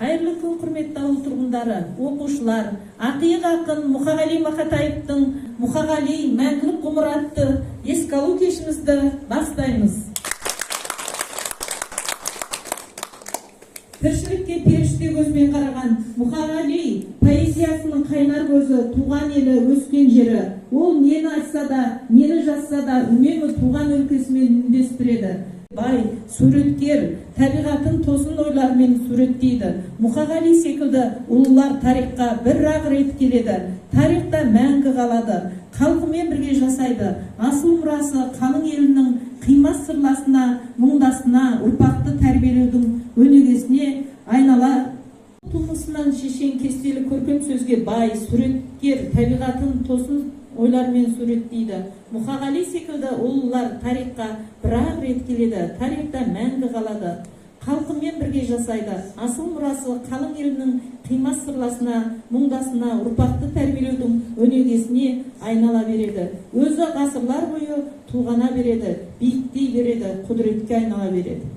Қайырлы күн, құрметті ауыл тұрғындары, оқушылар. Ақиық ақын Мұқағали Мақатаевтың «Мұқағали мәңгілік ғұмыр» атты еске алу кешімізді бастаймыз. Тіршілікке періште көзбен қараған Мұқағали поэзиясының қайнар көзі туған елі, өскен жері. Ол нені айтса да, нені жазса да, үнемі туған өлкесімен үндестіреді. Бай суреткер табиғатын тосын ойлармен суреттейді. Мұқағали секілді ұлылар тарихқа бір-ақ рет келеді, тарихта мәңгі қалады, халқымен бірге жасайды. Асыл мұрасы қалың елінің қимас сырласына, мұңдасына, ұрпақты тәрбиелеудің өнегесіне айнала. Тумысынан шешен, кестелі көркем сөзге бай суреткер табиғатын тосын ойлармен суреттейді. Мұқағали секілді ұлылар тарихқа бір-ақ рет келеді, тарихта мәңгі қалады, халқымен бірге жасайды. Асыл мұрасы қалың елінің қимас сырласына, мұңдасына, ұрпақты тәрбиелеудің өнегесіне айнала береді. Өзі ғасырлар бойы толғана береді, биіктей береді, құдіретке айнала береді.